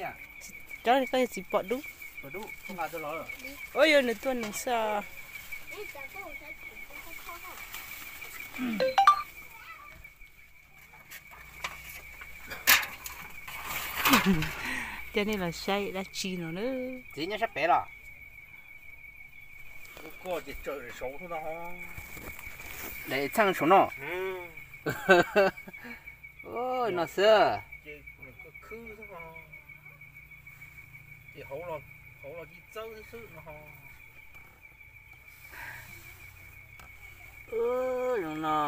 Cov koj yog txiv pom dub. Ua yuav nws tuaj nws xwb. Coj nej los saib dab tsi no na. Txiv nyob sab pem los? Daim txheej saum no. No xwb. Zoo no.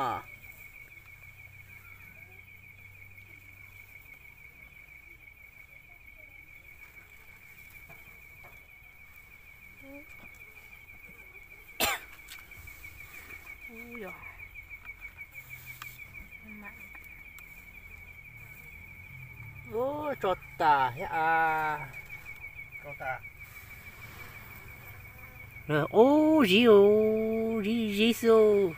Ub, tso tas thiab a. Ub, zib, zib, zib xwb.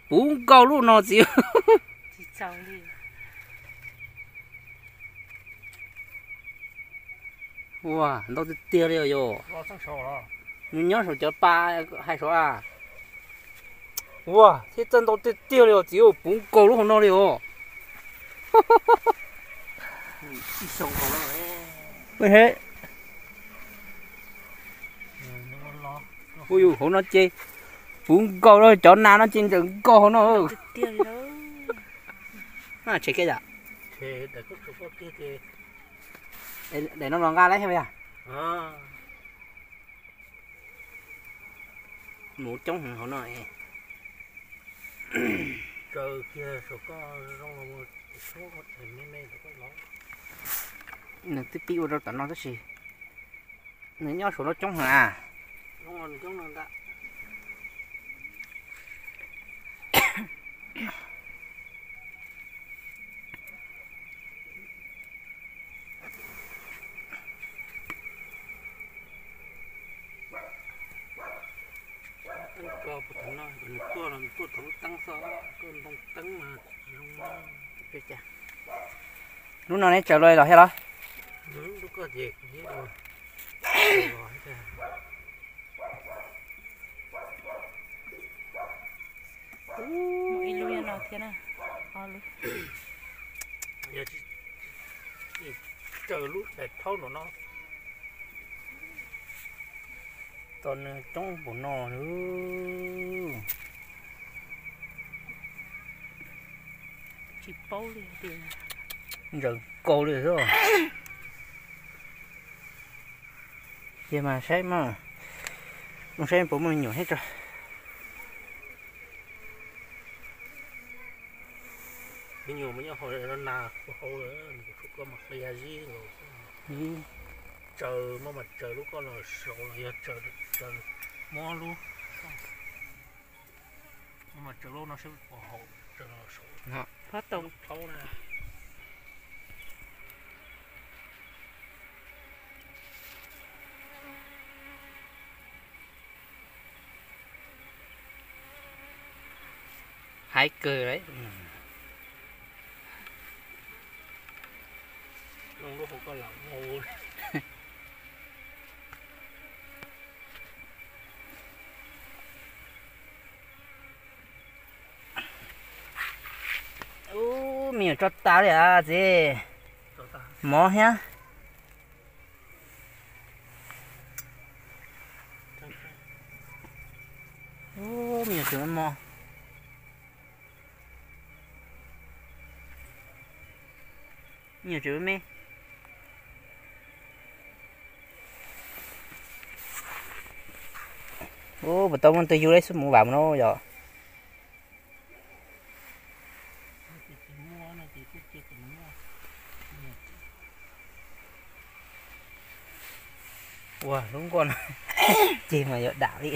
Puv nkaus lub no txiv. Ua, ntau tiag tiag li os yog. Nws nyob saum cov pa hais saud a. Ua, thiab txawj ntau tiag tiag li os txiv, puv nkaus lub hauv no li os. Ua, yus hauv no ces puv nkaus, cov nas no ces ntsaws nkaus hauv no. Daim no los nqa lawm thiab yog. Mus coob heev hauv no. Nws twb pib ua rau tom no tab sis nws nyob saum no coob heev a. Teeb ko puag thaum no, nws tuaj los nws tuaj thaum lub teeb xwb, koj ntoo teeb mas tsis zoo. Lub no neb tsaws los los thiab los? Ib lub no thiab na. Tsaws lub daim phaub no no. Tos nws coob npaum no. Tsis paub li tias ntsaws nkaus li xwb. Ces mas saib mas, saib puas muaj me nyuam thiab tso. Me nyuam mas nyob hauv nas hauv, kuv tshuav koj mas qia zib nkaus. Tsaws mas mas tsaws lub koj los saud los yog tsaws, tsaws muab lub, mas tsaws lub no seb puas haum, tsaws los saud. Phob tau lub phaub na. Hais kawg li. Ub, me nyuam tso tas li a txiv. Mov thiab. Ub, me nyuam tseem mos. Me nyuam tseem me. Ub, puas tau muaj tus yug leb xub mus vam mus no yom. Ua lub nkuaj no ces mas yuav dam li.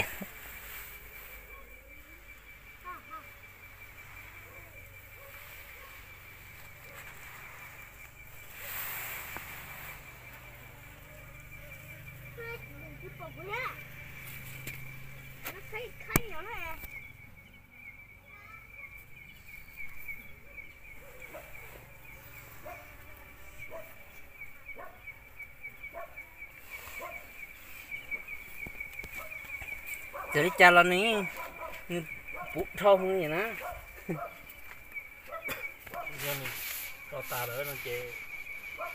Txawm li cas los nws, nws puv dhau hwv na. Yog nws tso tas lawm no ces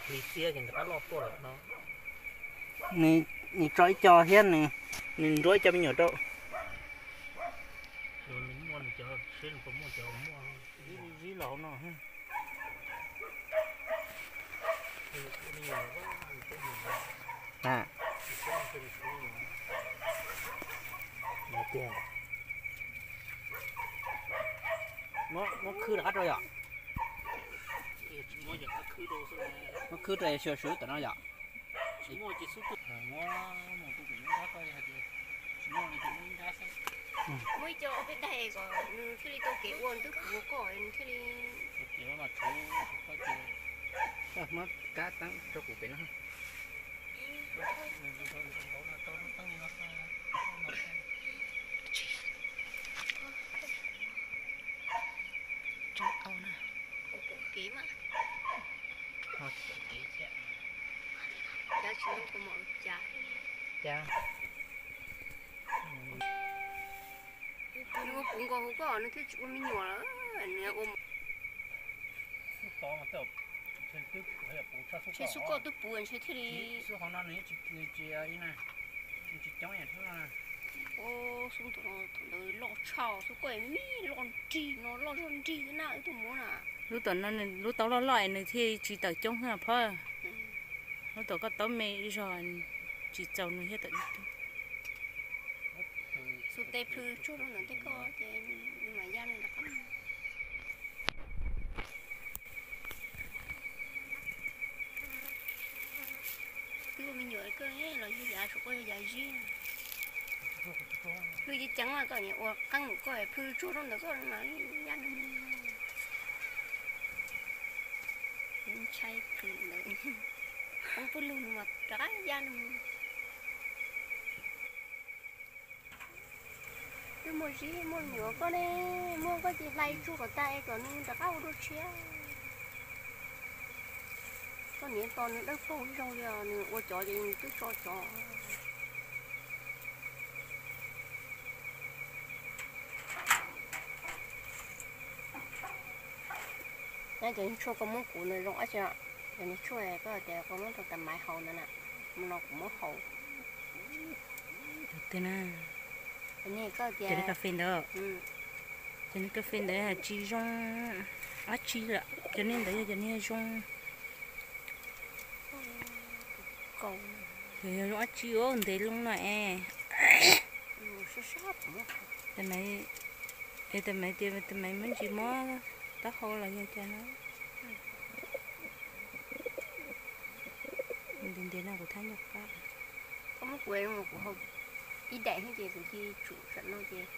hli xiab ces nws rov qab loj tuaj lawm no. Nws tso ib co thiab, nws nrua ib co me nyuam rau. Nws muaj nws cov, seb nws puas muaj cov muaj. Zib los hauv no. Muab khwb rov qab rau yom. Muab khwb rau xyuas swv tom no yom. Muab ib co ob peb daim kom nws thiaj li tau kev ua nws twb puv koj nws thiaj li. Muab kab teeb rau kuv pem no. Tseem au na. Kev mas. Cas tsis muaj kuv mom cas. Cas. Nws ua puv nkaus hauv koj nws thiaj tsis ua me nyuam lawm, nws ua. Ntshe xub koj twb puv ntshe thiaj li. Xub hauv no nws tsis, nws tsis, nws tsis coob yam xub no. Xub thaum ntawd loj tshaj, xub koj me me loj nrig no, loj zog nrig xwb na wb tuaj muab na. Lub tom no, lub tau loj loj es nws thiaj tsis tawm coob xwb na phab. Lub tom koj tau me zog, tsis txaus nws thiaj tawm coob. Xub tej plhws tsuag rau ntawm tej koj ces nws mam ya nws rov qab. Twb ua me nyuam koj los yog yav, tsum koj yog yav zib. Plhws ceev ceev mas koj niam ua qeeb num koj plhws tsuag rau ntawm koj mas ya nws mus. Ntshai plhws ntawd, qeeb pub lug nws mas rov qab ya nws mus. Twb muaj zib muaj nyuam koj ne, muab koj ces hlais tsuag kom tas es kom nws rov qab ua dua tshiab. Koj niam tos nws dawb paug ib zaug li, nws ua cov ces nws twb tso cov. Nyob cov niag tshuaj koj muab kuv ntawd zoo dab tsi? Cov niag tshuaj koj tias koj muab rau tas maiv haus ntawd na, no kuv muab haus. Cov twg na? Cov niag koj tias, cov niag kas fes ntawd. Cov niag kas fes ntawd tsis zoo dab tsi lawm, cov niag ntawd yog cov niag zoo. Yog zoo dab tsi ua ntev loo no es. Tes maiv, tes maiv tias tes maiv muab ntsis muab taub hau los yog cas no. Ntev ntev no kuv thab nco qab. Koj muab kuv, kuv haus ib daim thiab ces kuv cia li tsum sam no ces.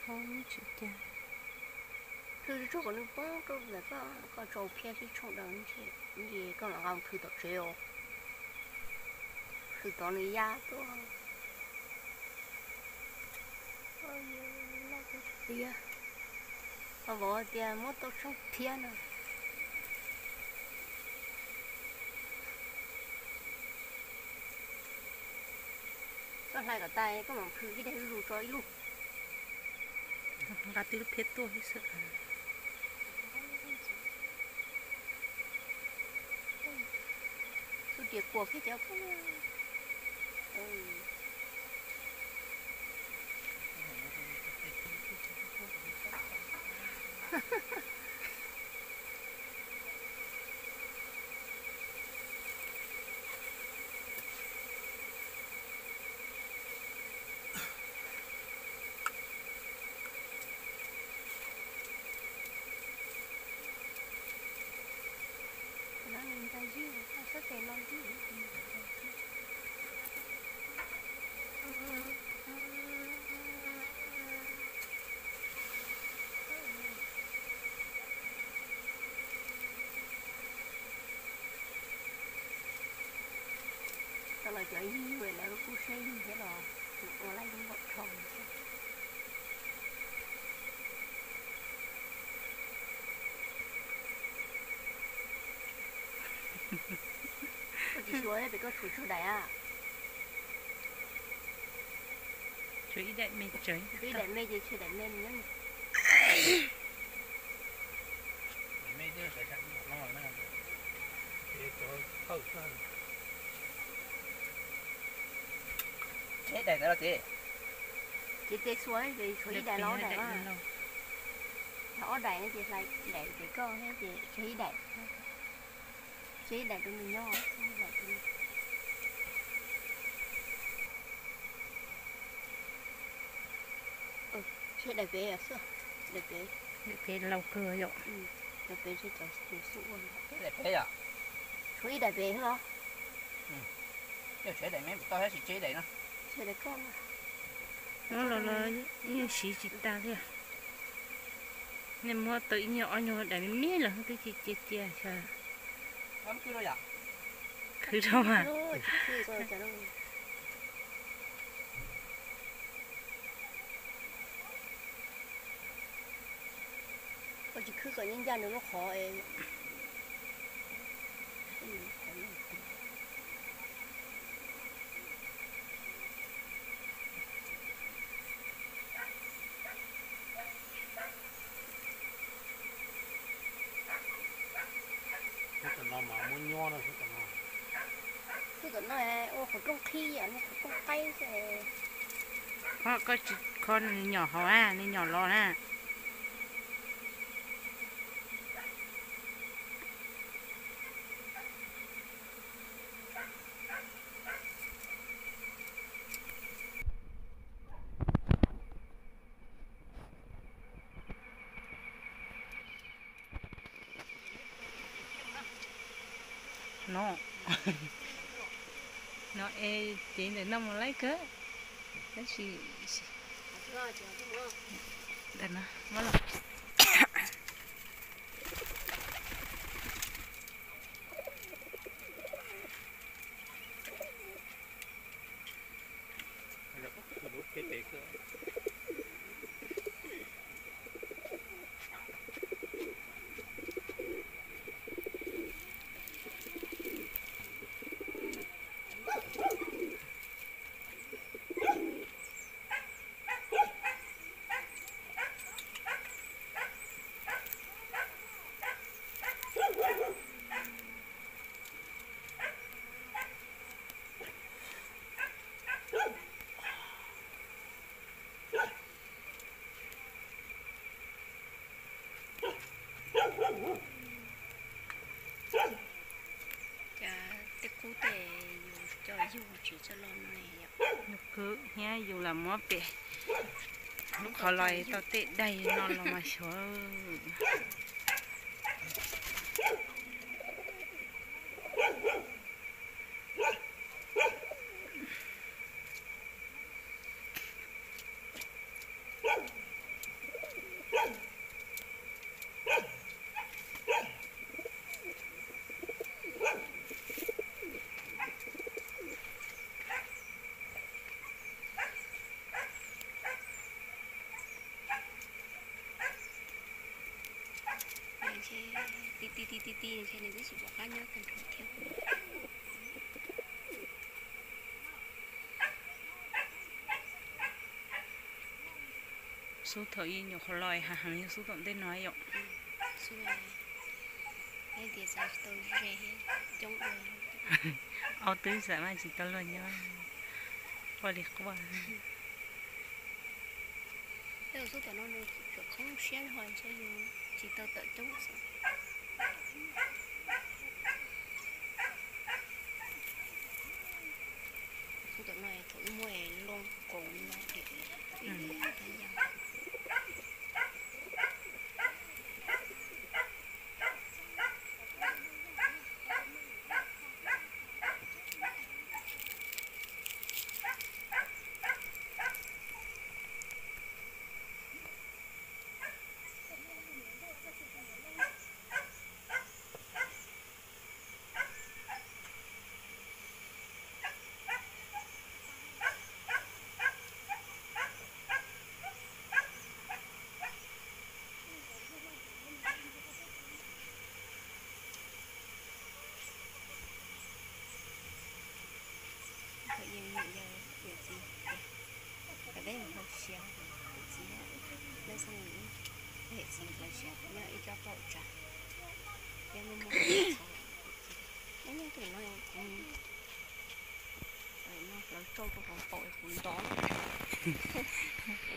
Haus tsis cas. Plhws tsuag kom nws poob rau ntawm koj, koj tso phiab sib tshooj daws ntshe koj mam nqa plhws tom tsev os. Plhws tod nws ya tuaj. Tias, vauv tias muab tau tshooj phiab no. Koj hlais kom tas koj mam plhws ib daim zuj zus tso ib lub. Nqa tib lub phiab tuaj xwb. Tus tias kuas phiab cov. Tau los cov yug lawv kuj siab yug thiab los ua laj yeeb npaum rho xwb. Koj tsis Tshuav pem koj tshuav tsawg daim a? Tshuav ib daim me tsawg. Tshuav ib daim me ces tshuav daim me nyob. Tshuav ib daim ntawd los txiv. Ces tes xuas ces tshuav ib daim los ob daim mas. Ob daim ces hlais daim pem koj thiab ces tshuav ib daim. Tshuav ib daim rau nws nyob. Tshuav daim pem xwb, daim pem. Daim pem laus kawg yom. Daim pem tshuav cov tus xub ua. Daim pem yom. Tshuav ib daim pem xwb os. Yog tshuav daim me tau thiab tsis tshuav ib daim no. Tshuav daim koj. Muab los los yeej siv tsis tag li. Nej muab tau ib nyuag ob nyuag daim me me los twb cia cia cia. Khwv rau mas. Ua tsis khwb kom nyob ncaj nws lub qhov. Xub tom no mas muab nyob na, xub tom no. Xub tom no ua qhov rooj qhib, qhov rooj qaib xwb. Koj tsis kho nws nyom hauv na, nws nyom los na. No, no es cev ntawm no mus laib kawg. Tab sis ntawm no muab los. Cas tej qub tej yus coj yug tsis coj los no ne yom. Yus khwv thiab yus lam muab pem lub qhov los tau tej daig no los mas xyov. Ti ti ti ti ti ntshe nws twb tsis pom qab nyob tag nrho thiab. Xub thaum ub nyuam qhuav los hav heev yog xub tom ntej no yom. Ob tug xav mas tsis tau luag nyob, quaj li quaj. Xub tom no nws tseem khoob siab ho ntshe yus tsis tau tawm coob xwb. Xub tom no thaum ub muaj loo kaus no ib yam. Txiv lawv siav nyob ib co toj tsav, thiab muaj muaj, nyob nyob tus no kuv no hlawv tsau rau hauv paum kuv ntov.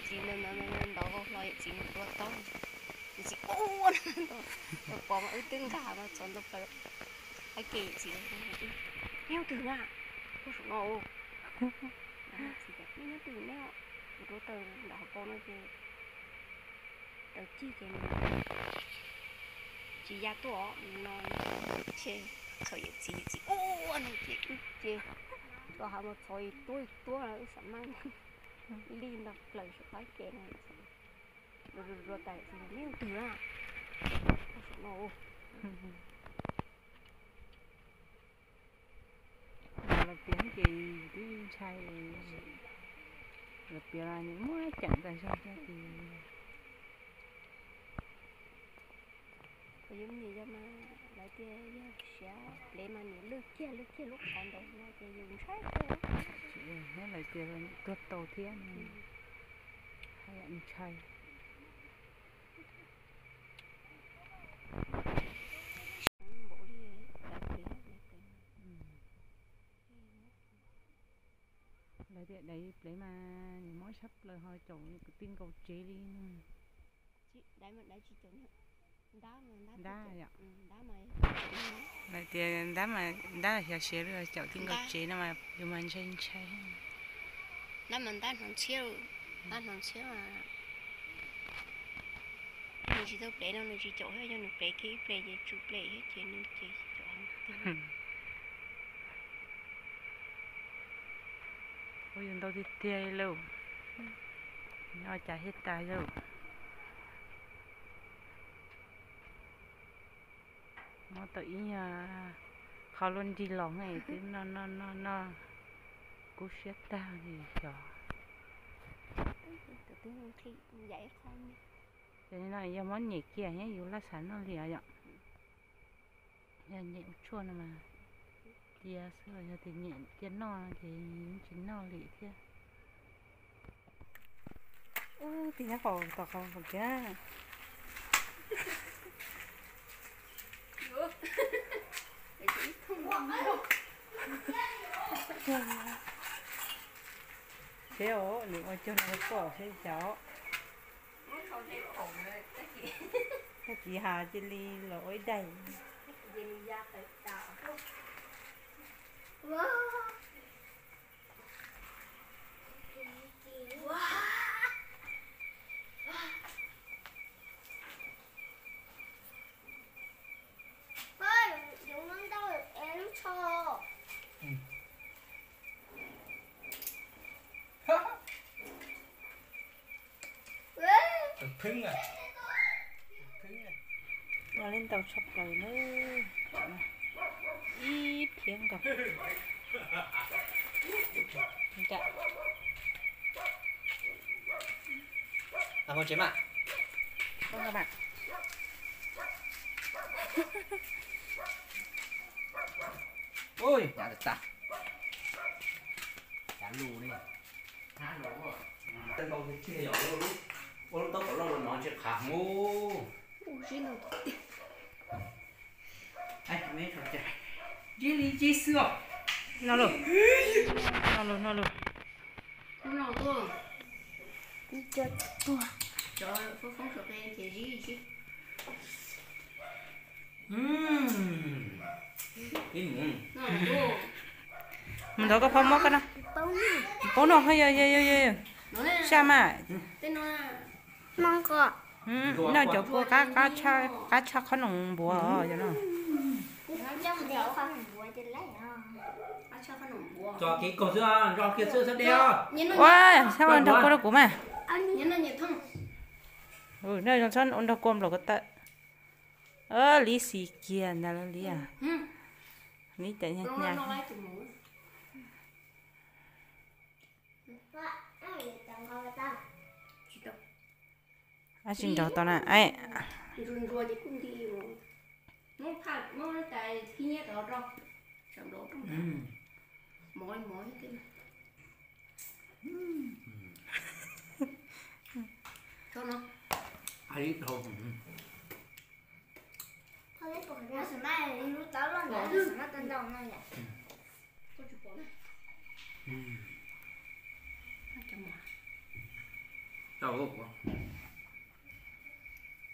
Txiv ntov ntov ntov hlo, txiv mus tua taub, txiv ua, pom wb twb nkag mas txog ntau plaws, hais kiag txiv, neb nyob twg na, koj saum no, neb nyob twg neb, kuv rau taws nram hauv paus no ces taws cig ces nws tsis ya tuaj no, ces txhom yawm txiv, yawm txiv ua no ces wb ces rau hav mas txhom ib tuab ib tuab wb xam maj li ntau plaws saum qab ke no. Rau tas txiv neb twg na, koj saum no. Lawv piav ces twb ntshai, lawv piav los nws muaj ceem tas zog thiab ces. Kuv yog me nyuam yog mas lawv tias yog siav plev mas nws lwj kiag lwj kiag lub qhov ntawd no ces yus ntshai kawg. Thiab lawv tias tuag tau thiab, hais ntshai. Lawv tias daiv plev mas nws mob sab plaws ho caum kwv tij nkaus tsev li no. Ntab yom. Lawv tias ntab mas ntab xyov siav li caum tij nkaus tsev no mas yus mas ntshai ntshai. Ntab mas ntab hnov ntxhiab, ntab hnov ntxhiab mas nws tsis tau plev no nws tsis caum thiab, yog nws plev kiag ib pliag ces tsw plev thiab ces nws ces caum heev tiag. Ua yus ntau tiag tiag li lauj. Nyob cas thiaj tas lauj. Muab tau ib nyuag qho luaj nrig los twb noj noj noj noj kub siab tag li xyov. Ces no yog muab nyem kiag thiab yus laj xav noj li os yom. Yog nyem ua tshuaj no mas cia xwb, yog tias nyem cia noj no ces yeej tsis noj li thiab. Ub, tig nyob qhov tom qhov kiag. Seb os, nws ua cuag no pom seb cas. Tag kis has cia li los ua ib daim. Ua li ntau tshaj plaws na. Ib phiab nkaus. Ui, hnyav tas tas. Hnyav lus li. Hnyav lus. Tej ntau tiag tiag yog ua lub taub kom loj los no ntshe qhav hmub. Ntsib li ntsib xwb os. No lus, no lus, no lus. Mus ntov koj phob muab koj no. Paub no, yog yog yog yog saj mas. Noj cov kua qab tshaj qhob noom npuav os. Ua, txhob ua nrog kua rau kuv mas. Noj zoo txhob ua nrog kua nplaum ko taw. Li xis kiag ntag li. Li cas nyag nyag. Ab tsis nrog tau na. Hais li dhau. Xav mas lub taub loj ntawd xav mas tau ntau no yom.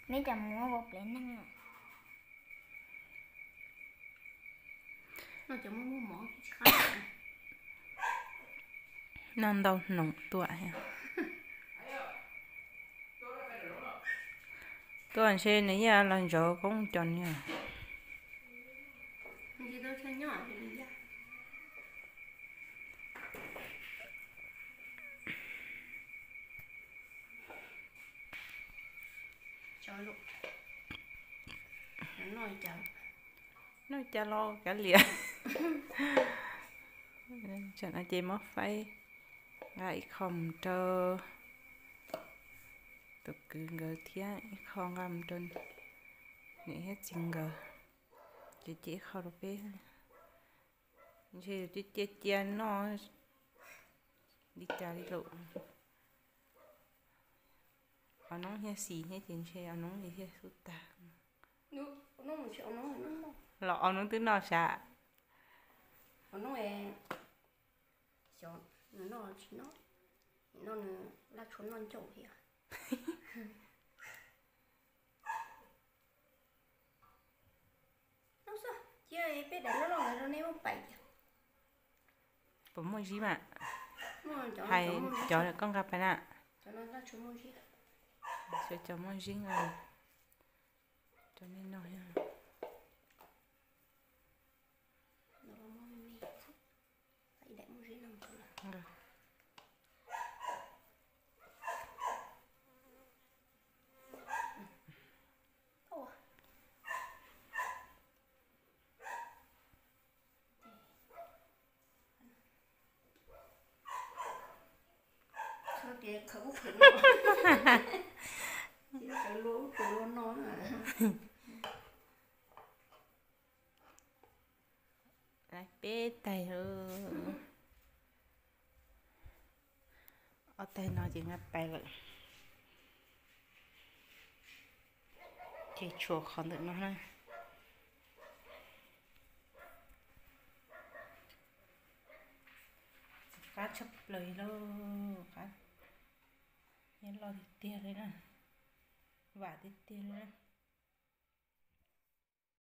Neb cov muab ua plev neeg. Noj ntau hnoos tuaj thiab. Tuaj ntshe nws yeej los ntsauv koob cov niag. Noj cas los kav liam. Tsam no ces muab faib nqa ib qho mus rau tus kwv nkawd thiab ib qho nqa mus rau niam thiab txiv nkawd, ces cia ib qho rau peb. Ntshe yus cia cia noj li cas li lawm. Ua noob thiaj xis thiab ces ntshe ua noob li thiaj xub tag. Los ua noob twb noj sav. Puas muaj zib mas? Hais cov koj nqa pais na. Xyov cov muaj zib nqa, cov nej noj. Peb taig lawm. Ob taig no ces nqa pais lawm. Ces tshuav qhov ntawm no na. Qab tshaj plaws li lauj, qab nyob loj tiag tiag li na, vam tiag tiag li na.